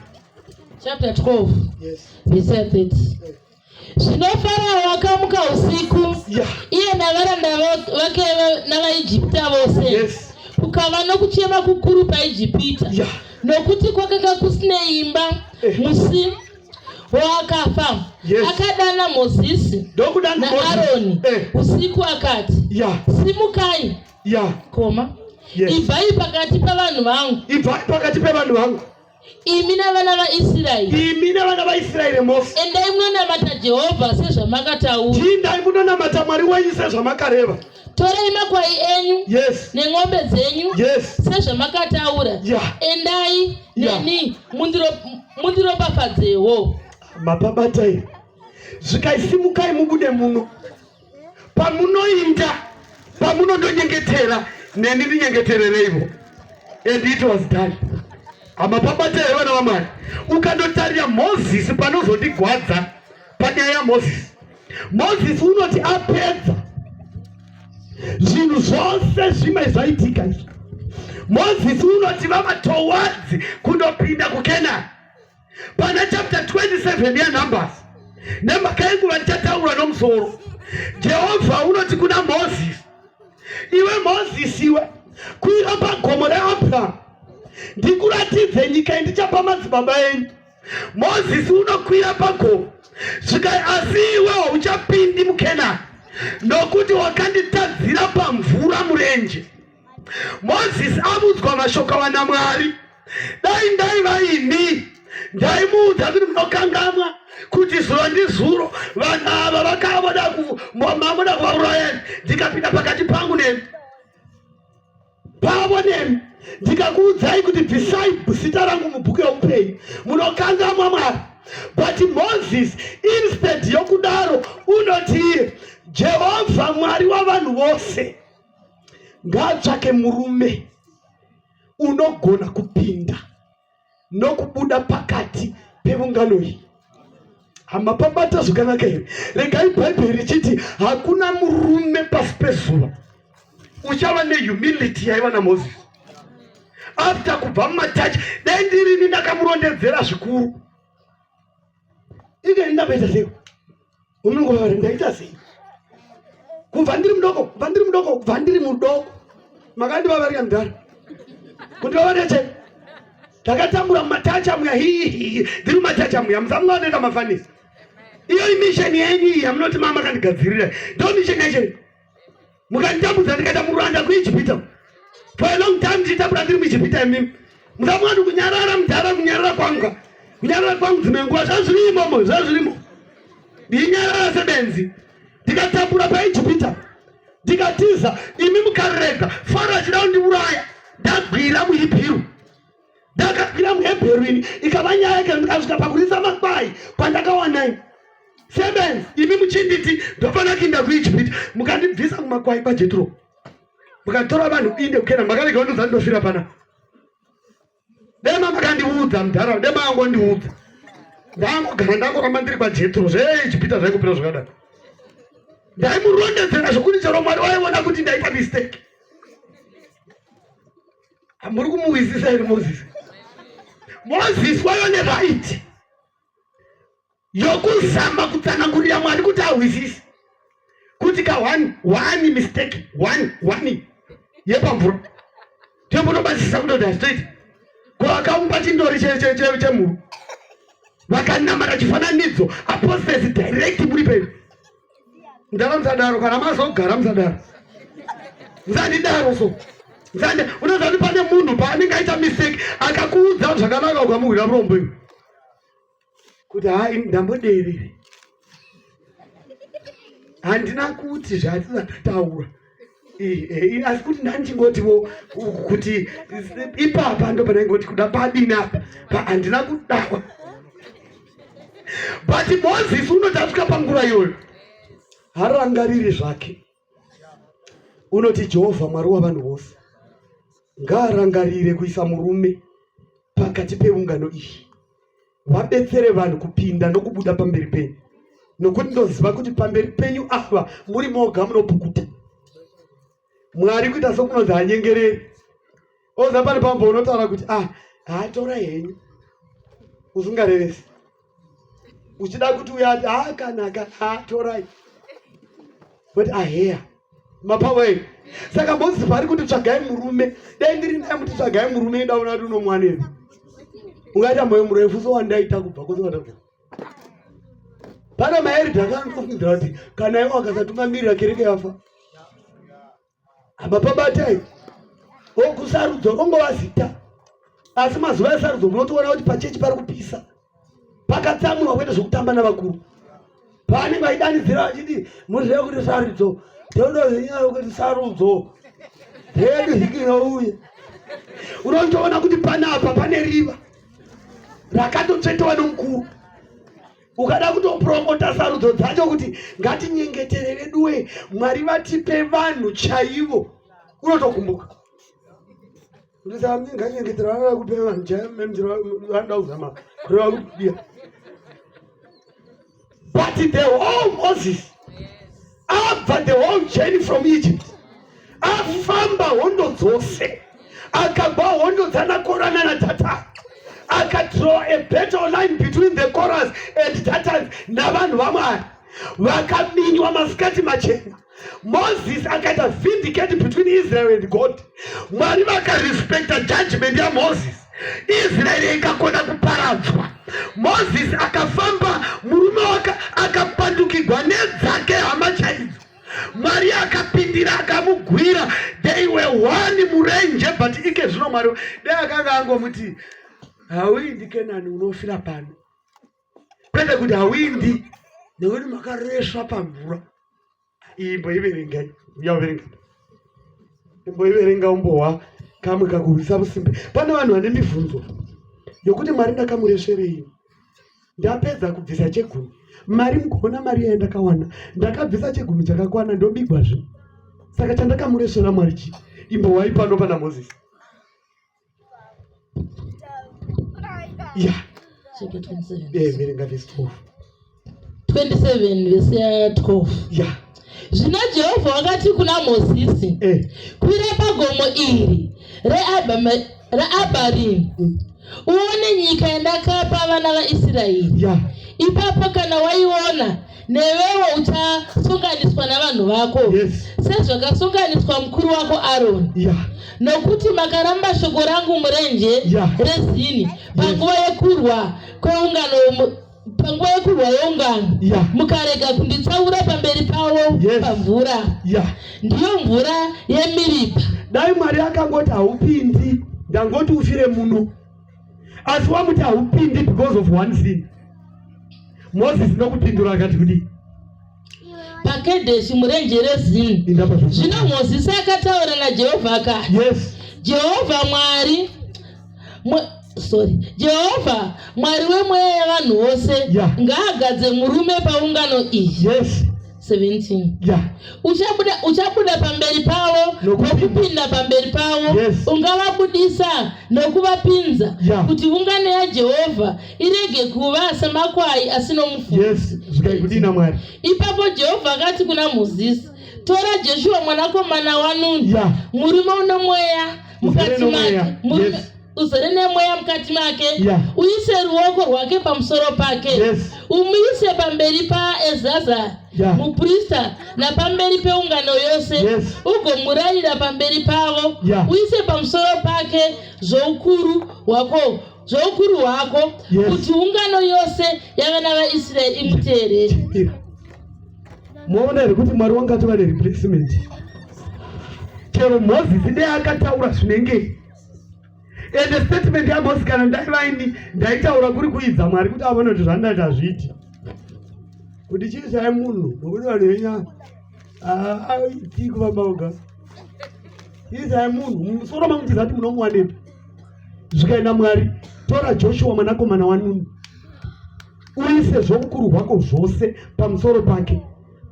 Chapter 12. Yes. Verse 30. Zvino Farao akamuka usiku, Yeah. iye navaranda vake navaIjipita vose. Yes. Kukava nokuchema kukuru paIjipita, Yeah. nokuti kwakanga kusine imba Eh. musi waakafa. Yes. Akadana Mozisi Ndokudana Mozisi. naAroni Eh. usiku akati, Yeah. Simukai, Yeah. koma, Yes. ibvai pakati pavanhu vangu, Ibvai pakati pevanhu vangu. imi navana vaIsraeri. Imi navana vaIsraeri mose. Endai munonamata Jehovha sezvamakataura. Chiindai munonamata Mwari wenyu sezvamakareva. Torai makwai enyu Yes. nen'ombe dzenyu Yes. sezvamakataura. Yeah. Endai Yeah. neni mundiropafadzewo. Mapabatai. Zvikaisimukai mubude muno. Pamunoinda, pamunondonyengetera, neni ndinyengeterereivo. And it was done. Hamapabata here vana vaMwari? Ukandotarira Mozisi panozondigwadza panyaya yaMozisi. Mozisi unoti apedza zvinhu zvose zvimwe zvaitika izvi. Mozisi unoti vava towards kundopinda kuKenani. Pana chapter 27 yaNumbers, nemhaka yenguva ndichataura nomusoro. Jehovha unoti kuna Mozisi, iwe Mozisi, iwe kwira pagomo reAbraham ndikuratidze nyika yandichapa madzibaba enyu. Mozisi unokwira pagomo, svikai, asi iwe hauchapindi muKenani, nokuti wakanditadzira pamvura murenje. Mozisi avudzwa mashoko awana Mwari. Dai ndaiva ini ndaimuudza kuti munokangamwa kuti zuro ndizuro vanhu ava vakavoda mamuda kuvaurayani, ndikapinda pakati pangu nemi pavo nemi ndikakuudzai kuti bvisai zita rangu mubhuku yeupenyu, munokangamwa Mwari. But Moses instead yokudaro unoti Jehovha Mwari wavanhu vose ngaatsvake murume unogona kupinda nokubuda pakati peungano iyi. Hamapabata zvakanaka here? Regai Bhaibheri richiti hakuna murume pasi pezuva uchava nehumility yaiva naMozisi after kubva mumatachi. Dai ndirini ndakamurondedzera zvikuru. Ike ndamboita sei? Unongovari ndaita sei? Kubva ndiri mudoko, kubva ndiri mudoko, kubva ndiri mudoko. Makandivavarira mudhara. Kuti vavarira chei? Ndakatambura mumatacha muya hihihi. Ndiri mumatacha muya musamungaoneka mafanisi. Iyo imisheni yenyu iyi yamunoti mama makandigadzirira. Ndo misheni yacho. Mukanditambudza ndikaita muranda kuIjipita. For a long time ndichitambura ndiri muIjipita imimi. Musamunga kunyarara mudhara, kunyarara kwangu. Kunyarara kwangu dzimwe nguva zvazviri imomo, zvazvirimo. Ndichinyarara sebenzi. Ndikatambura paIjipita. Ndikatiza, imi mukarega Faro achida kundiuraya. Ndagwira muHibhiru. Ndakagwira muHebheru ini ikava nyaya yake ndikasvika pakurisa makwai kwandakawana ini. Sebenzi, imi muchinditi ndofanira kuinda kuIjipita, mukandibvisa mumakwai kwaJetro. Mukatora vanhu inde kuKena, makarega kundiudza ndinofira pana. Dema makandiudza mudhara, dema angondiudza. Ndangogara ndangoramba ndiri kwaJetro, zveIjipita zvaingopera zvakadaro. Ndaimurondedzera zvokuti chero Mwari waiona kuti ndaita mistake. Muri kumuwisisa here Mozisi? Mozisi waiva neright yokuzama kutsanangurira Mwari kuti ahwisise kuti ka one one mistake one one yepamvura tombonobasisa kutoti hazvitoita. Ko akaumba chindori chemhuru vakanamata chifananidzo apostasy direct muri pedu. Ndava musadaro kana mazogara musadaro. Musandidaro so. Musandi unoziva kuti pane munhu paanenge aita mistake akakuudza zvakanaka ukamuhwira murombo iwe. Kuti hai ndamboderere. Handina kuti zvati zvandataura. Asi kuti ndandingotiwo kuti ipapa ndo pandaingoti kuda padini apa handina kudakwa. But Moses unoti asvika panguva iyoyo harangariri zvake, unoti Jehovha Mwari wavanhu vose. Ngaarangarire kuisa murume pakati peungano iyi, vabetsere vanhu kupinda nokubuda pamberi penyu, nokuti ndoziva kuti pamberi penyu ava muri moga munopukuta. Mwari kuita sokunonzi hanyengereri. Oza pane pambo unotaura kuti ah, haatorai henyu usingarevesi uchida kuti uya ati haa kanaka haa torai but aheya mapawei saka mozisi paari kuti tsvagai murume dai ndiri naye muti tsvagai murume indaona kuti unomwanepi ungaita moyo murefu sowandaita kubva kwose kwandabva pana maerida akanofungidzira kuti kana iwo akasatungamirira kereke yafa apa pabatai kusarudzo kongova zita asi mazuva esarudzo munotoona kuti pachechi pari kupisa pakatsamwiwa kwete zvekutamba navakuru paanenge vaidanidzira vachiti muzive kuti sarudzo todozinyaya kuti sarudzo dzedu zvikinouye unotoona kuti panapa pane riva rakatotsvetowa nomukuru ukada kutopromota sarudzo dzacho kuti ngatinyengetere veduwe mwari vatipe vanhu chaivo unotokumbuka ngatinyengetere vanoda kupe vanhu chaivo vanoda kuzama kureva kuti kudiya but the whole moses abva the whole journey from egypt afamba hondo dzose akagwa hondo dzanakora nanadhatani akadraw a battle line between the chorus and datans navanhu vamwari vakaminywa masikati machena moses akaita vindicate between israel and god mwari vakarespecta judgment yamoses israeri ikakona kuparadzwa moses akafamba murume wake akapandukigwa nedzake hama chaidzo mwari akapindira akamugwira they were one murenje but ike zvino mwari dai akanga angomuti hauindi kenani unofira pano kwete kuti hauindi nekuti makaresva pamvura imboiverenga uyaverenga imboiverenga umbohwa kamwe kakurwisa vusimbe pane vanhu vane mibvunzo yokuti mwari ndakamuresverei ndapedza kubvisa chegumi mari mukuona mari yandakawana ndakabvisa chegumi chakakwana ndobigwa zve saka chandakamuresvera mwari chii imbohwai pano pana mozisi ya Chapter 27. Eh, verenga vhesi 12 27 vhesi ya 12 ya Zvino Jehovha wakati kuna Mozisi, eh. kwira pagomo iri reAbama- raAbarimu, uone nyika yandakapa vana vaIsraeri. ya Ipapo kana waiona, newewo uchasunganiswa navanhu vako, Yes. sezvakasunganiswa mukuru wako Aroni. ya Nokuti makaramba shoko rangu murenje Yeah. reZini panguva yekurwa kweungano panguva yekurwa yeungano Yeah. mukarega kunditsaura pamberi pavo Yes. pamvura ya ndiyo mvura yeMiribha. Dai Mwari akangoti haupindi, ndangoti ufire muno, asi wamuti haupindi because of one sin. Moses ndokupindura akati kudii? paKedheshi murenje reZini. Inda pazvo. Zvino Mozisi akataura naJehovha akati, Yes. Jehovha Mwari sorry Jehovha Mwari wemweya yavanhu vose Yeah. ngaagadze murume paungano iyi. Yes. 17 Yeah. Uchabuda, uchabuda pamberi pavo nokupinda pamberi pavo Yes. ungavabudisa nokuvapinza Yeah. kuti ungano yaJehovha irege kuva samakwai asino mufudzi. Yes. Zvikai kudii naMwari? Ipapo Jehovha akati kuna Mozisi, tora Joshua mwanakomana waNuni, Yeah. murume uno mweya mukati Uzere make, murume Yes. uzere nemweya mukati make, Yeah. uise ruoko rwake pamusoro pake, Yes. umuise pamberi paEzazari Yeah. muprista napamberi peungano yose, Yes. ugomurayira pamberi pavo, Yeah. uise pamusoro pake zvoukuru hwako zvoukuru hwako, Yes. kuti ungano yose yavana vaIsraeri imuteerere. Ira. Muona here kuti Mwari wanga atova nereplacement? Chero Mozisi ndiye akataura zvinenge ende statement yaMozisi kana ndaiva ini ndaitaura kuri kuidza Mwari kuti avone kuti zvandaita hazviiti. Kuti chii chai munhu nokuti vanhu venya haaiti kufamba oga. Chii chai munhu musoro mangu tizati munomuwanepi? Zvikaenda Mwari tora Joshua mwanakomana waNuni uise zvoukuru hwako zvose pamusoro pake.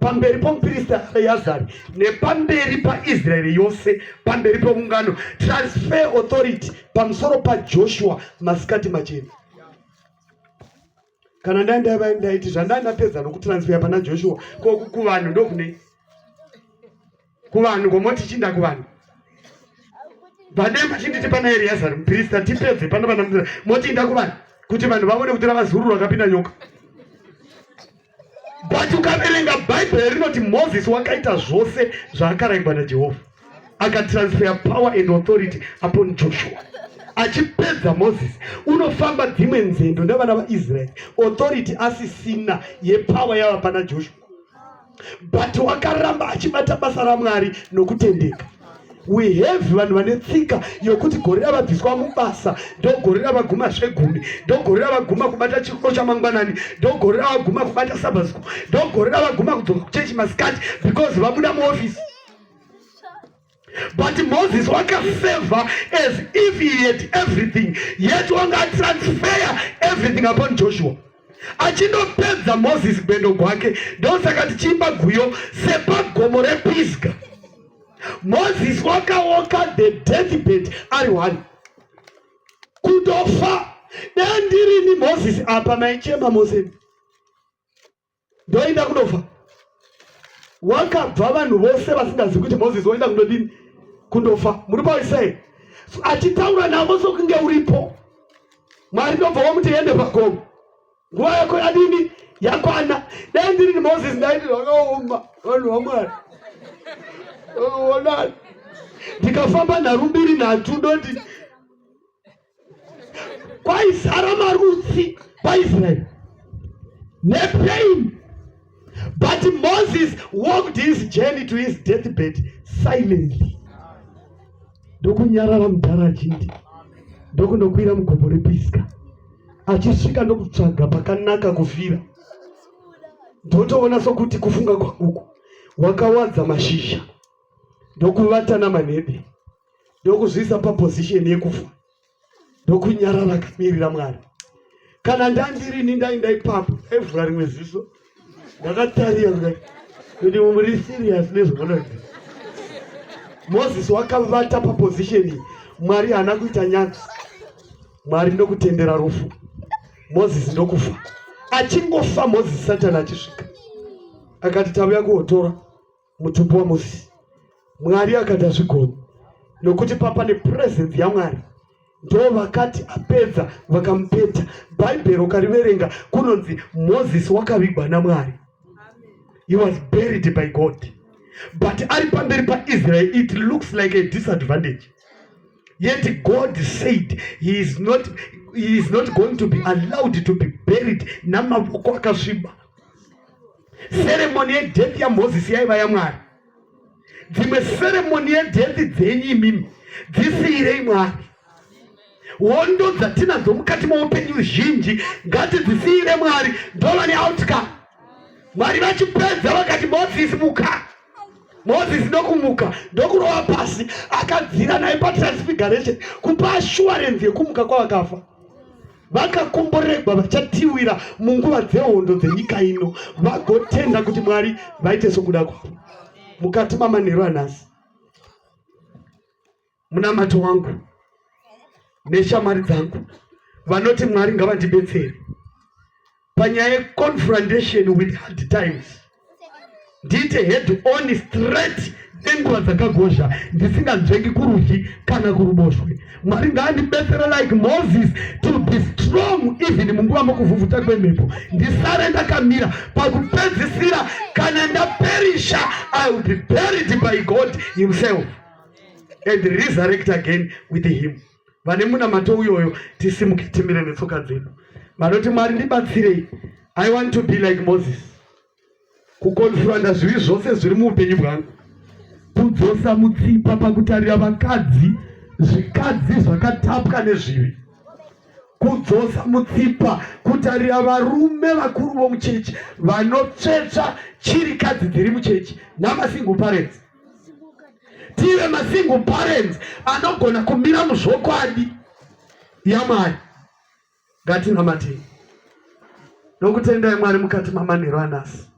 pamberi pomuprista Eleazari nepamberi paIsraeri yose pamberi peungano. Transfer authority pamusoro paJoshua masikati machena. Kana ndandaiva ndaiti zvandandapedza nokutransfer pana Joshua ko kuvanhu ndokunei? Kuvanhu komoti chinda kuvanhu vadai machinditi pana Eriazari muprista tipedze pano pana moti inda kuvanhu kuti vanhu vaone kuti rava zuru rakapinda nyoka. But ukaverenga Bhaibheri rinoti Moses wakaita zvose zvaakaraigwa naJehovha, akatransfer power and authority upon Joshua. Achipedza Moses unofamba dzimwe nzendo nevana vaIsraeri, authority asisina yepower yava pana Joshua, but wakaramba achibata basa raMwari nokutendeka. We have vanhu vane tsika yokuti gore ravabviswa mubasa ndogore ravaguma zvegumi, ndogore ravaguma kubata chikoro chamangwanani, ndogore ravaguma kubata Sabbath school, ndogore ravaguma kudzoka kuchechi masikati because vabuda muofisi. But Moses wakaseva as if he had everything, yet wanga transfer everything upon Joshua. Achindopedza Moses gwendo gwake, ndosaka tichiimba guyo sepagomo rePisga. Moses wakaoka the deathbed ari one kutofa. Dai ndirini Moses apa maichema Mose ndoenda kunofa. Wakabva vanhu vose vasingazivi kuti Moses woenda kundodini, kundofa. Muri paisai so, achitaura navo sokunge uripo. Mwari ndobva wamuti ende pagomo, nguva yako yadini yakwana. Dai ndirini Moses ndaiti zvakaoma vanhu vaMwari onani, ndikafamba nharu mbiri nhatu ndoti kwaizara marutsi paIsraeri nepain. But Moses walked his journey to his deathbed silently. Ndokunyarara mudhara achindi ndokundokwira mugomo rePisga, achisvika ndokutsvaga pakanaka kufira. Ndotoona sokuti kufunga kwanguku wakawadza mashizha ndokuvata namanhede ndokuzviisa paposition yekufa ndokunyarara akamirira Mwari. Kana ndandirini ndainda ipapo ndaivhura rimwe ziso ndakatarira kudai kuti muri serious nezvamunoita. Moses wakavata paposition iyi, Mwari haana kuita nyadzi. Mwari ndokutendera rufu, Moses ndokufa. Achingofa Moses, Satani achisvika akati tauya kuotora mutumbi waMoses. Mwari akati hazvigoni nokuti papa nepresence yaMwari. Ndo vakati apedza vakamupeta. Bhaibheri ukariverenga kunonzi Moses wakavigwa naMwari. He was buried by God. But ari pamberi paIsrael it looks like a disadvantage. Yet God said he is not going to be allowed to be buried namavoko akasviba. Ceremony yedeath yaMoses yaiva yaMwari. Dzimwe ceremony yedeath dzenyu imimi dzisiirei Mwari. Hondo dzatinadzo mukati meupenyu zhinji ngatidzisiire Mwari, ndova neoutcome. Mwari vachipedza vakati Moses muka. Moses ndokumuka ndokurova pasi, akadzira naye patransfiguration kupa assurance yekumuka kwavakafa. Vakakomborerwa vachatiwira munguva dzehondo dzenyika ino, vagotenda kuti Mwari vaite sokuda kwavo. Mukati mamanheru anhasi, munamato wangu neshamwari dzangu vanoti Mwari ngavandibetsere panyaya yeconfrontation with hard times, ndiite head on straight nenguva dzakagozha, ndisinganzvengi kurudyi kana kuruboshwe. Mwari ngaandibetsere like Moses to be strong even munguva mokuvhuvhuta kwemhepo, ndisare ndakamira pakupedzisira. Kana ndaperisha, I will be buried by God himself and resurrect again with him. Vane munamato uyoyo, tisimuke timire netsoka dzedu. Vanoti Mwari ndibatsirei, I want to be like Moses, kukonfronta zvivi zvose zviri muupenyu bwangu, kudzosa mutsipa pakutarira vakadzi, zvikadzi zvakatapwa nezvivi, kudzosa mutsipa kutarira varume vakuru vomuchechi vanotsvetsva chirikadzi dziri muchechi namasingle parents. Tive masingle parents anogona kumira muzvokwadi yaMwari. Ngatinamatei nokutendai Mwari mukati mamanheru anhasi.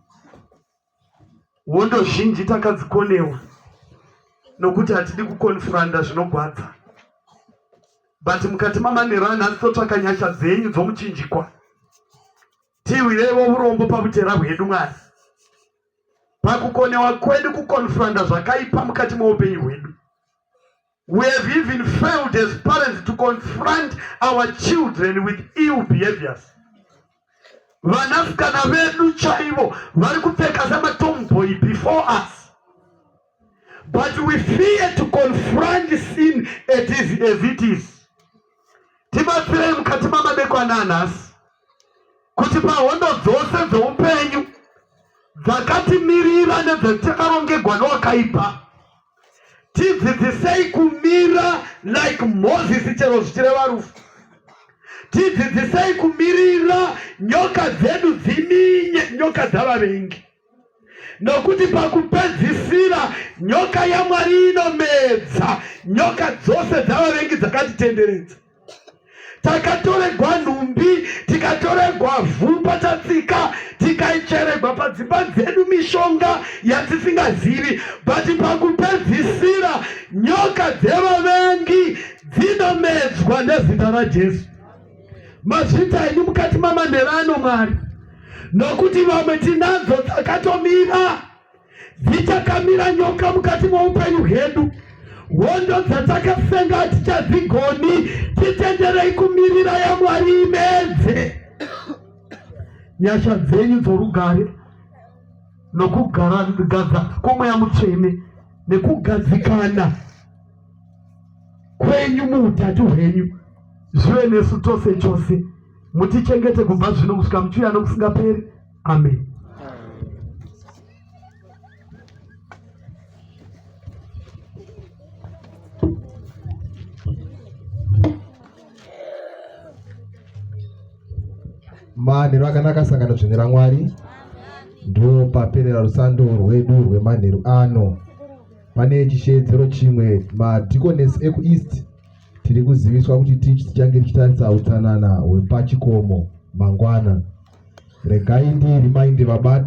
Hondo zhinji takadzikonewa nokuti hatidi kukonfranda zvinogwadza. But mukati mamanheru anhasi totsvaka nyasha dzenyu dzomuchinjikwa. Tihwireiwo vurombo pavutera hwedu Mwari. Pakukonewa kwedu kukonfranda zvakaipa mukati meupenyu hwedu. We have even failed as parents to confront our children with ill behaviors. Vanasikana vedu chaivo vari kupfeka samatomboy before us. But we fear to confront sin as it is. Tibatsirei mukati mamadekwana anhasi kuti pahondo dzose dzoupenyu dzakatimirira nedzatakarongegwa nowakaipa tidzidzisei kumira like Moses chero zvichireva rufu. Tidzidzisei kumirira nyoka dzedu dziminye nyoka dzavavengi, nokuti pakupedzisira nyoka yaMwari inomedza nyoka dzose dzavavengi dzakatitenderedza. Takatoregwa nhumbi, tikatoregwa vhu patatsika, tikaicheregwa padzimba dzedu mishonga yatisingazivi, but pakupedzisira nyoka dzevavengi dzinomedzwa nezita raJesu. Mazvita henyu mukati mamanheru ano Mwari, nokuti vamwe tinadzo dzakatomira Dzichakamira nyoka mukati moupenyu hwedu. Hondo dzatakasenga hatichadzigoni, titenderei kumirira yaMwari imedze. Nyasha dzenyu dzorugare nokugadza kwomweya mutsvene nekugadzikana kwenyu muutatu hwenyu zvive nesu tose chose, mutichengete kubva zvino kusvika muchiuya nokusingaperi. Amen. Manheru akanaka sangano dzvene raMwari. Ndo paperera rusando rwedu rwemanheru ano. Pane chisheedzero chimwe madhikonesi ekuEast tiri kuziviswa kuti tichange tichitarisa utsanana hwepachikomo mangwana. Regai ndirimainde vabati.